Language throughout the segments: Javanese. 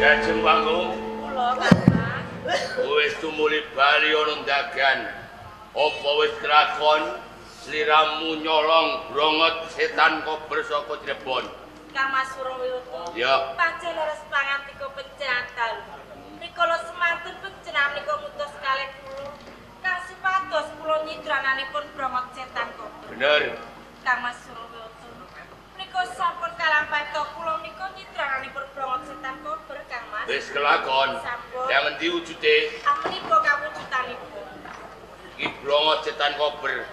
Jajeng Panggung, Kula Kang Mas. Wis tumuli bali ana dagan. Apa wis kelakon sliramu nyolong brongot setan kober saka Cirebon? Kang Mas Surawiyata. Ya. Pancen leres pangantika panjenengan. Rikala semanten panjenengan menika ngutus kalih kula. Kang supados kula nyidrananipun brongot setan kober. Bener. Kang Mas Surawiyata. Menika sampun kalampahan to kula menika nyidrananipun brongot setan kober Kang Mas. Wis kelakon. Sampun. Yang endi wujude? Amenika kawujudanipun. Iki brongot setan kober.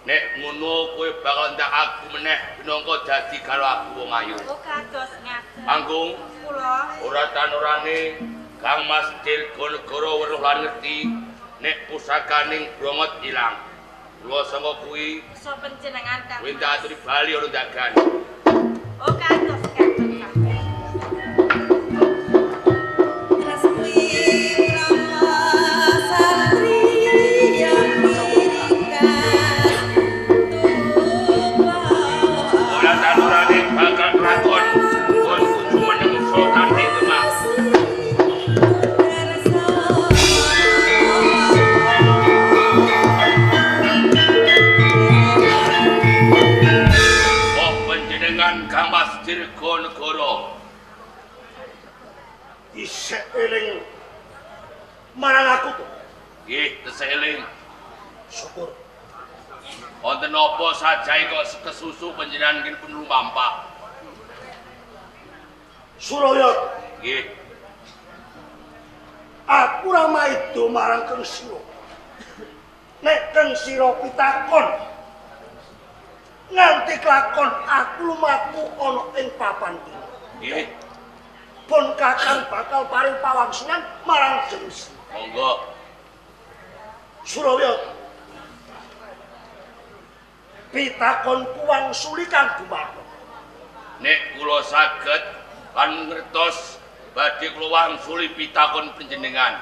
Nek ngono kowe bakal ndak aku meneh pinangka dadi karo aku wong ayu. Oh kados ngaten. Panggung Kula ora tanorane Kang Mas Dirgonegara weruh lan ngerti nek pusakaning brongot ilang. Kula sangka kuwi iso panjenengan Kang. kowe ndak aturi bali ora dagan. Oh kados ngaten Kang. Ora tanorane bakal kelakon kon kudu meneng sultan ing Demak. Oh panjenengan Kang Mas Dirgonegara. Isih eling marang aku to. Nggih, tesih eling. Syukur. Wonten napa sajae kok kesusu panjenengan nggih pun lumampak. Suraya, Nggih, aku ora maido marang Kang Sira. Nek Kang Sira pitakon nganti kelakon aku lumaku ana ing papan iki. Nggih. Pun Kakang bakal paring pawangsulan marang Jeng Sira. Monggo. Suraya, pitakonku wangsuli kang gumantung. Nek kula saged lan ngertos badhe kula wangsuli pitakon panjenengan.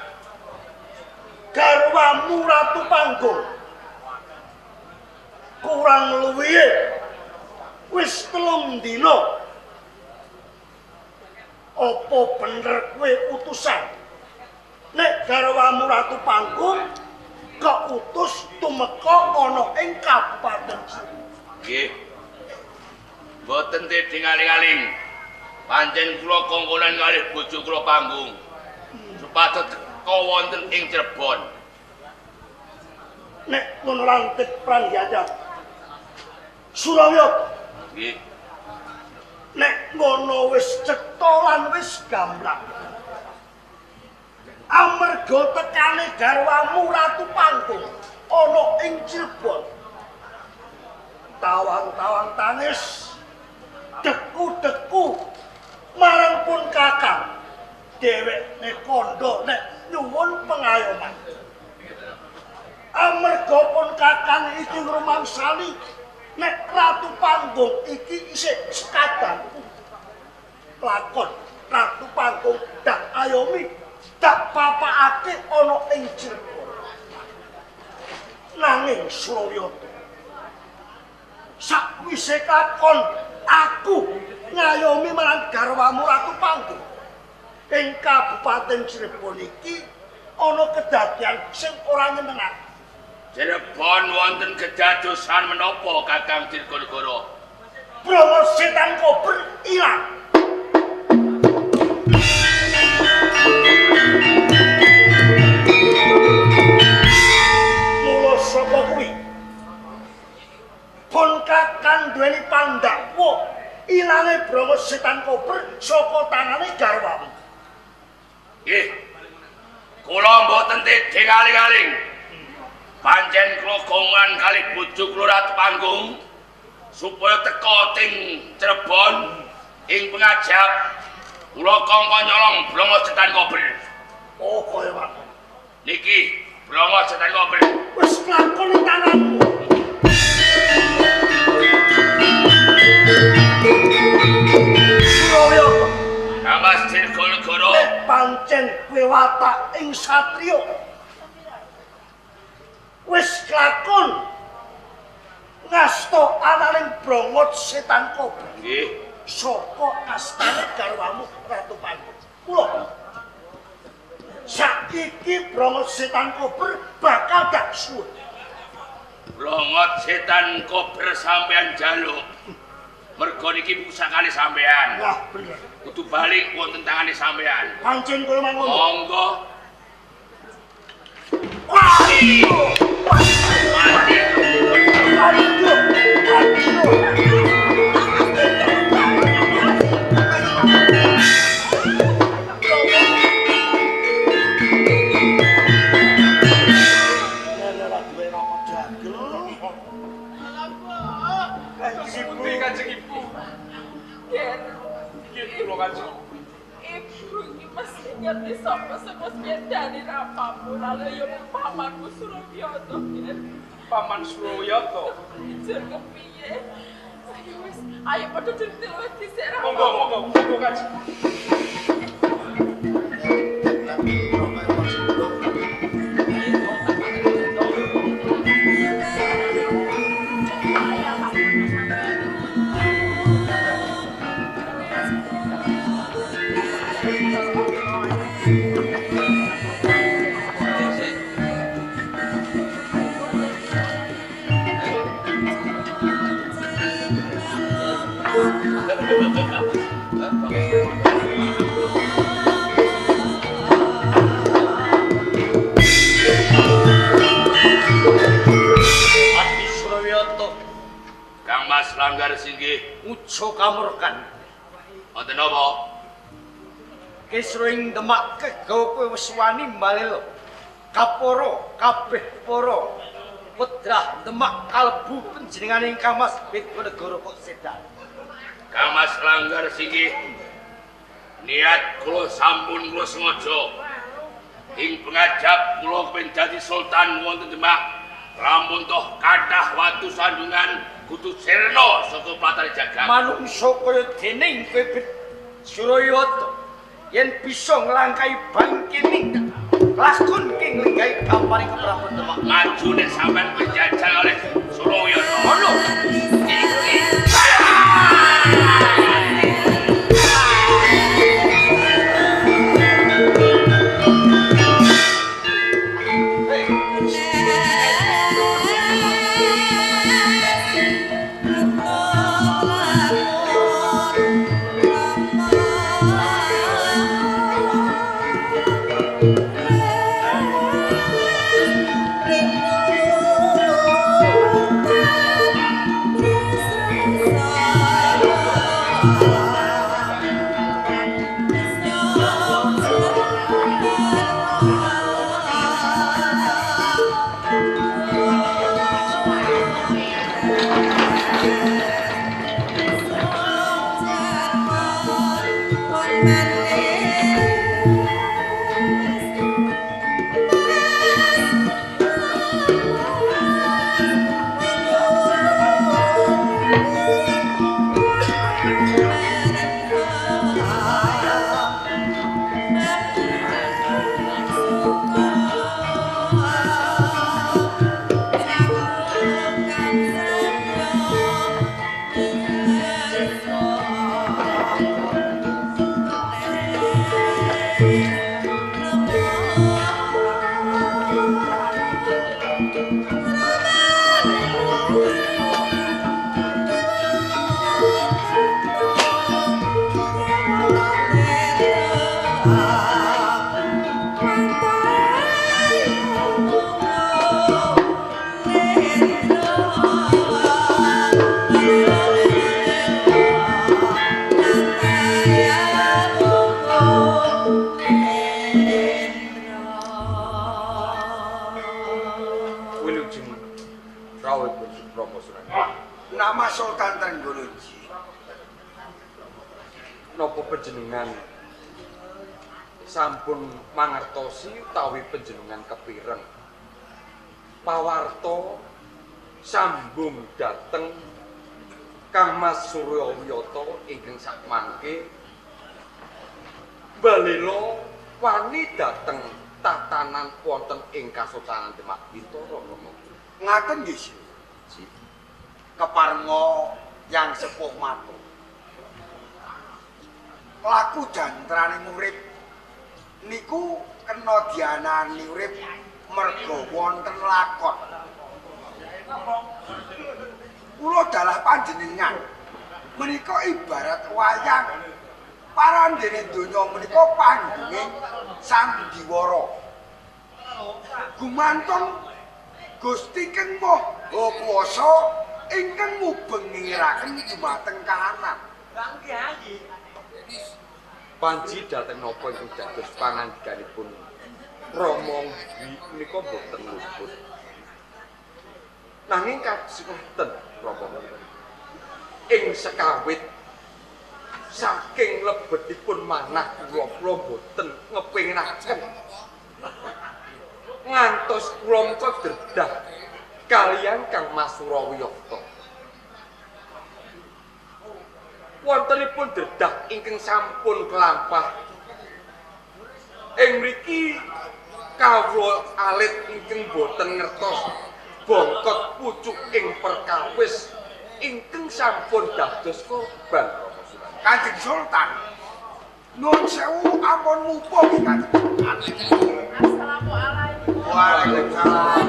Garwamu Ratu Panggung kurang luwihe wis 3 dina. Apa bener kowe utusan? Nek garwamu Ratu Panggung keutus tumeka ana ing Kabupaten Cirebon. Nggih. Mboten tedhing aling-aling. Pancen kula kongkonan kalih bojo kula Panggung supados teka wonten ing Cirebon. Nek ngono lantik pranggiyat. Suraya, Nggih. nek ngono wis cetha lan wis gamblang. Amarga tekane garwamu Ratu Panggung ana ing Cirebon. Tawang-tawang tangis, deku-deku marang pun Kakang. Dhewekne kandha nek nyuwun pengayoman. Amarga pun Kakang iki ngrumangsani nek Ratu Panggung iki isih sekadanku. Lakon Ratu Panggung dak ayomi dak papakake ana ing Cirebon. Nanging Surawiyata, sakwise lakon aku ngayomi marang garwamu Ratu Panggung ing Kabupaten Cirebon iki ana kedadian sing ora nyenengake. Cirebon wonten kedadosan menapa Kakang Dirgonegara? Brongos setan kober ilang. Mula saka kuwi pun Kakang duweni pandakwa ilange brongos setan kober saka tangane garwamu. Nggih. Kula mboten tedhing aling-aling. Pancen kula gongan kalih bojo kula Ratu Panggung supaya teka ting Cirebon ing pengajap kula kongkon nyolong brongos setan kober. Oh, kaya wae. Niki brongos setan kober. Wis lakon ing tanganmu. Suraya, Kang Mas Dirgonegara. Nek pancen kowe watak ing satriya wis kelakon ngasta ananing Brongot Setan Kobra. Nggih. Saka astane garwamu Ratu Panggung. Kula saiki Brongot Setan Kober bakal tak suwun. Brongot Setan Kober sampean jaluk. Mergo niki pusakane sampean. Wah, bener. Kudu balik wonten tangane sampean. Pancen kula mangono. Monggo. Wah! Mati. Aduh, aduh. Ibu iki mesti ngerti sapa sing wis nyedani rapamu lalu ya pamanmu Surawiyata. Paman Surawiyata. Jar kepiye? Ayo wis, ayo padha dadi luwih dhisik ra. Monggo, monggo, monggo Kanjeng. Adi Surawiyata. Kang Mas Langgar singgih uca kamurkan. Wonten napa? Kisruing Demak kegawa kowe wis wani mbalela. Kapara kabeh para putra Demak kalebu panjenengane Kang Mas Widanegara kok sedan. Kang Mas Langgar singgih niat kula sampun kula sengaja. Ing pengajap kula kepen dadi sultan wonten Demak. Lamun toh kathah watu sandungan kudu sirna saka platare jagat. Manungsa kaya dening kowe Surawiyata yen bisa nglangkahi bangkining lakon king lenggahi gampare keprabon Demak. Maju nek sampean penjajal oleh Surawiyata. Ngono. Nama Sultan Trenggolo ji. Napa panjenengan sampun mangertosi utawi panjenengan kepireng pawarta sambung dhateng Kang Mas Surawiyata ingkang sakmangke balela wani dhateng tatanan wonten ing Kasultanan Demak Bintara Rama? Ngaten nggih. Keparenga yang sepuh matur. Laku jantrane urip niku kena dianani urip merga wonten lakon. Kula dalah panjenengan menika ibarat wayang. Parandene donya menika panggunge sandiwara. Gumantung Gusti Kang Maha Kuwasa ingkang mubeng ngiraken dumateng kahanan. Panji dhateng napa ingkang dados pangandikanipun Rama Dwi menika boten luput. Nanging kados ngoten Rama. Ing sekawit saking lebetipun manah kula kula boten ngepinginaken ngantos kula menika dredah kaliyan Kang Mas Surawiyata. Wontenipun dredah ingkang sampun kelampah. Ing mriki kawula alit ingkang boten ngertos bongkot pucuk ing perkawis ingkang sampun dados korban. Kanjeng Sultan, nuwun sewu ampun mupa nggih Kanjeng Sultan. Assalamualaikum. Waalaikumsalam.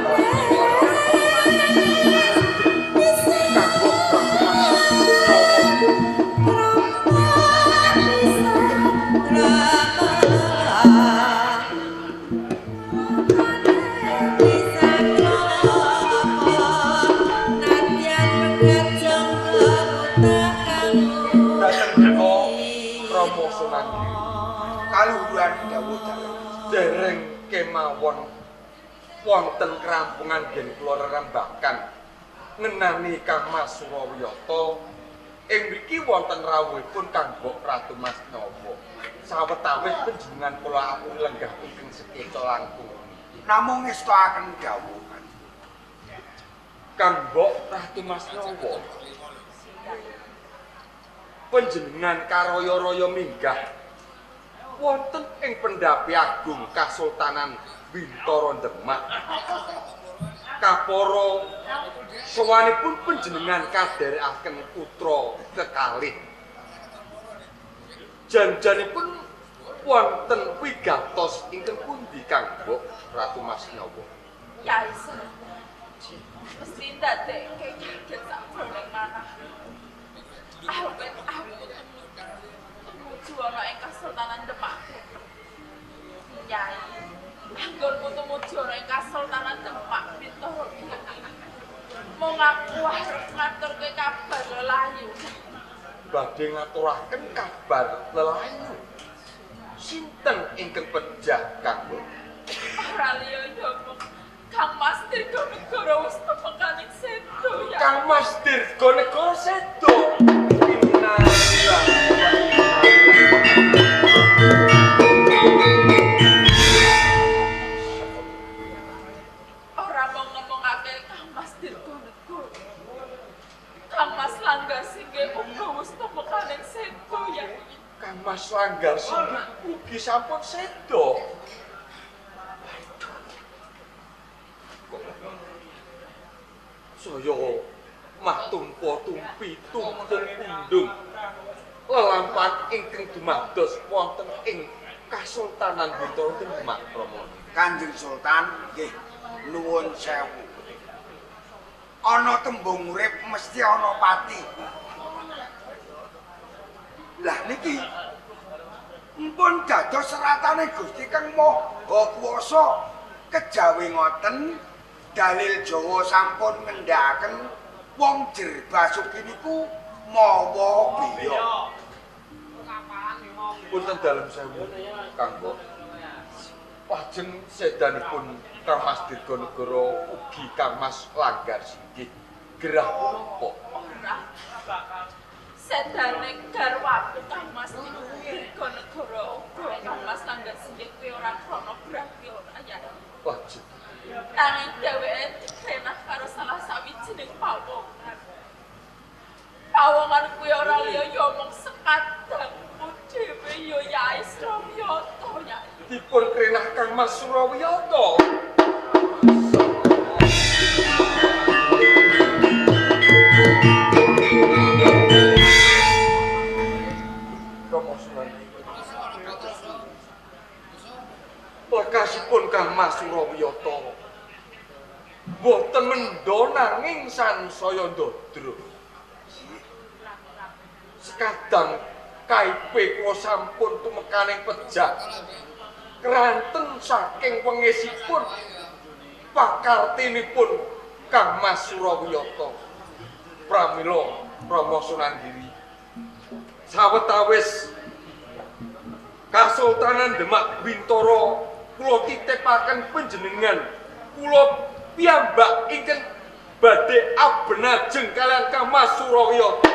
Dereng kemawon wonten kerampungan gen kula rerembakan ngenani Kang Mas Surawiyata. Ing mriki wonten rawuhipun Kang Mbok Ratu Mas Nyawa. Sawetawis panjenengan kula aturi lenggah ingkang sekeca langkung. Namung ngestakaken dawuh Kang Mbok Ratu Mas Nyawa. Panjenengan karaya-raya minggah wonten ing pendhapi agung Kasultanan Bintara Demak. Kapara sowanipun panjenengan kadherekaken putra kekalih. Janjanipun wonten wigatos ingkang pundi Kang Mbok Ratu Mas Nyawa? Ya iso. Mesti ndadekke kaget sakjroning manah. Awet aku tumuju ana ing Kasultanan Demak. Nyai, anggonku tumuju ana ing Kasultanan Demak Bintara Bumi. Mung aku arep ngaturke kabar lelayu. Badhe ngaturaken kabar lelayu. Sinten ingkang pejah Kang Mbok? Ora liya ya mung Kang Mas Dirgonegara wis tumekaning sedo ya. Kang Mas Dirgonegara sedo. Innalillahi. Ora mung ngomongake Kang Mas Dirgonegara. Kang Mas Langgar Singgih uga wis tumekaning sedo ya. Kang Mas Langgar Singgih ugi sampun sedo. Saya mah tumpa tumpi tumpung undung lelampahan ingkang dumados wonten ing Kasultanan Bintara Demak Rama. Kanjeng Sultan nggih nuwun sewu. Ana tembung urip mesti ana pati. Lah niki mpun dados seratane Gusti Kang Maha Kuwasa. Kejawi ngoten dalil Jawa sampun ngendhakaken wong Jerbasuki niku mawa beya. Punten dalem sewu Kang Mbok. Lajeng sedanipun Kang Mas Dirgonegara ugi Kang Mas Langgar Singgih gerah punapa? Ora. Sedane garwaku Kang Mas Dirgonegara uga Kang Mas Langgar Singgih kuwi ora krana gerah kuwi ora ya. Lajeng nanging dheweke dikrenah karo salah sawijining pawongan. Pawongan kuwi ora liya ya mung sekadangku dhewe ya Yai Srawiyata ya. dipun krenah Kang Mas Surawiyata. Rama Sunan. Lekasipun Kang Mas Surawiyata boten mendha nanging sansaya ndadra. Sekadang kaipe kula sampun tumekaning pejah keranten saking wengisipun pakartinipun Kang Mas Surawiyata. Pramila Rama Sunan Giri sawetawis Kasultanan Demak Bintara kula titipaken panjenengan kula piyambak ingkang badhe abenajeng kalian Kang Mas Surawiyata.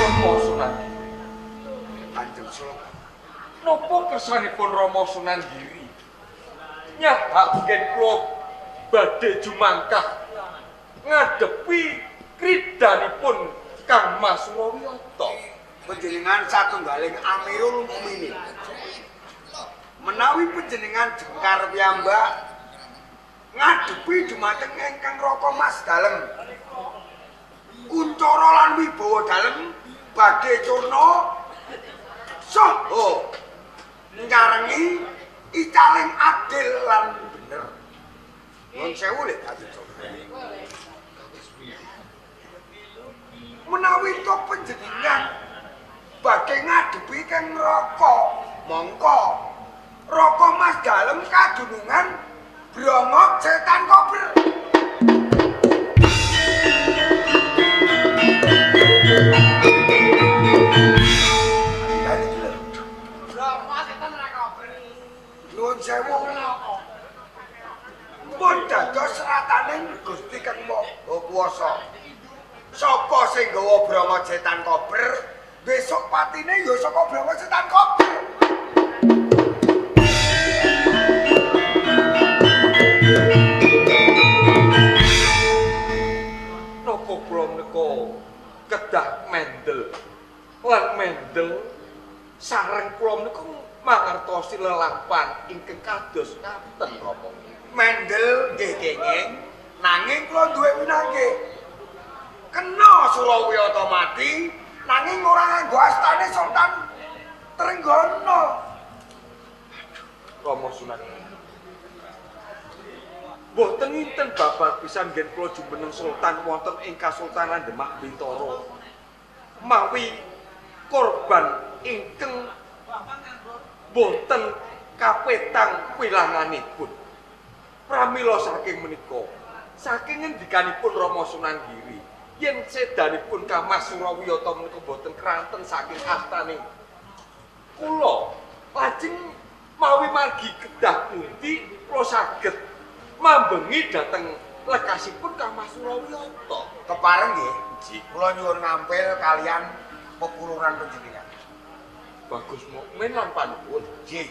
Rama Sunan Giri. Kanjeng Sultan. Napa kersanipun Rama Sunan Giri nyahak ngen kula badhe jumangkah ngadepi kridanipun Kang Mas Surawiyata? Panjenengan satunggaling Amirul Mukminin. Menawi panjenengan jengkar piyambak ngadepi dumateng ingkang Raka Mas dalem kuncara lan wibawa dalem badhe curna saha nyarengi icaling adil lan bener. Nuwun sewu lho Kanjeng Sultan. Menawi to panjenengan badhe ngadepi kang neraka, mongko Raka Mas dalem kadunungan brongok setan kober. Nuwun sewu. Pun dados serataning Gusti Kang Maha Kuwasa. Sapa sing nggawa brongok setan kober, besok patine ya saka brongok setan kober. Napa kula menika kedah mendel lan mendel sareng kula menika mangertosi lelampahan ingkang kados ngaten Rama. Mendel nggih kenging, nanging kula duwe winangke. Kena Surawiyata mati, nanging ora nganggo astane Sultan Trenggana. Rama Sunan. Mboten nginten babar pisan ngen kula jumeneng Sultan wonten ing Kasultanan Demak Bintara. Mawi korban ingkang boten kapetang wilanganipun. Pramila saking menika, saking ngendikanipun Rama Sunan Giri, yen sedanipun Kang Mas Surawiyata menika boten kranten saking astane kula, lajeng mawi margi kedah pundi kula saged mambengi dhateng lekasipun Kang Mas Surawiyata. Kepareng nggih, kula nyuwun ngampil kalian pepuluran panjenengan. Bagus mukmin lan panuwun. Nggih.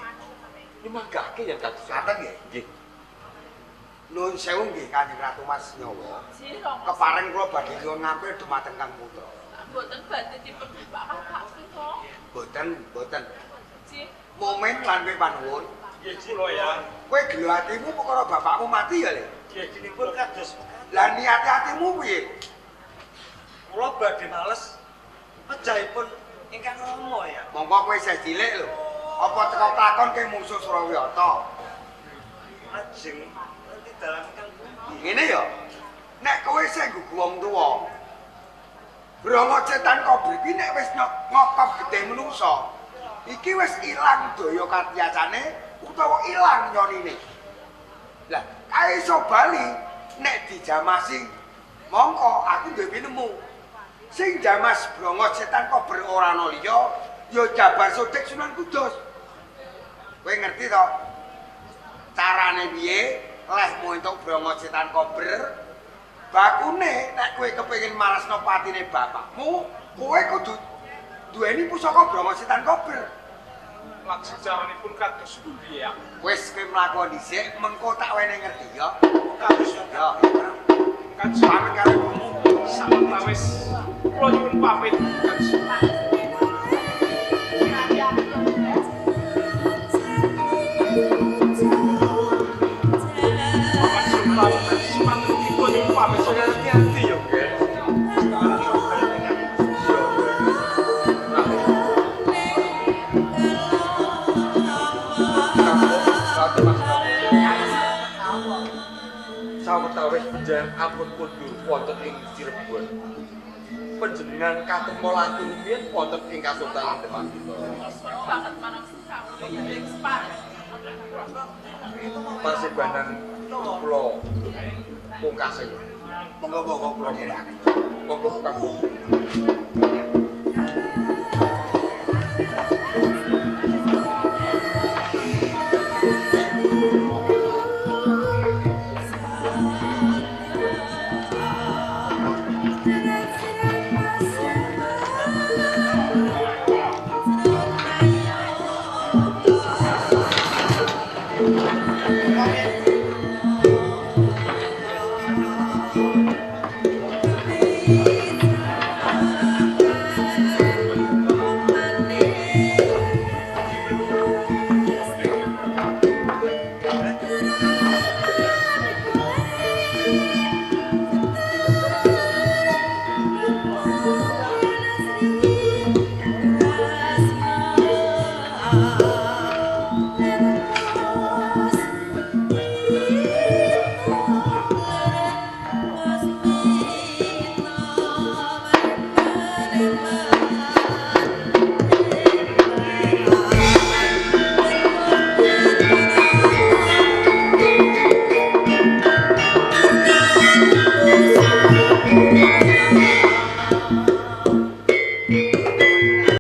Nyumanggake yen kados ngaten nggih. Nggih. Nuwun sewu nggih Kanjeng Ratu Mas Nyawa. Kepareng kula badhe nyuwun ngampil dumateng Kang Putra. Mboten badhe dipun bapak-bapake to. Mboten, mboten. Nggih. Momen lan kowe panuwun. Nggih kula ya. Kowe gelo atimu perkara bapakmu mati ya, Le? Nggih dinipun kados mekaten. Lah niate atimu piye? Kula badhe males pejahipun ingkang rama ya. Monggo kowe isih cilik lho. Apa teko takon ke mungsuh Surawiyata? Lajeng nanti dalam ingkang pundi? Ngene ya. Nek kowe isih nggugu wong tuwa, brongok setan kober iki nek wis ngokop getih menungsa, iki wis ilang daya katyacane utawa ilang nyonine. Lah, kae iso bali nek dijamasi. Mongko aku duwe pinemu. Sing jamas brongok setan kober ora ana liya, ya Jabar Sodik Sunan Kudus. Kowe ngerti to? Carane piye lehmu entuk brongok setan kober? Bakune nek kowe kepengin maresno patine bapakmu, kowe kudu duweni pusaka brongok setan kober. Lajeng caranipun kados pundi ya? Wis kowe mlaku dhisik, mengko tak wene ngerti ya. Kados Ya. Kanjeng Pamit karo ibumu. Sawetawis kula nyuwun pamit Kanjeng. Paman Sultan, semanten ugi kula nyuwun pamit. Hati-hati yo, Nggih. Sawetawis panjenengan ampun kundur wonten ing Cirebon. Panjenengan katema langkung rumiyin wonten ing Kasultanan Demak. Banget marang kawula ing Separ. Pasebanan kula pungkase. Monggo-monggo kula dherekaken. Monggo kanggo.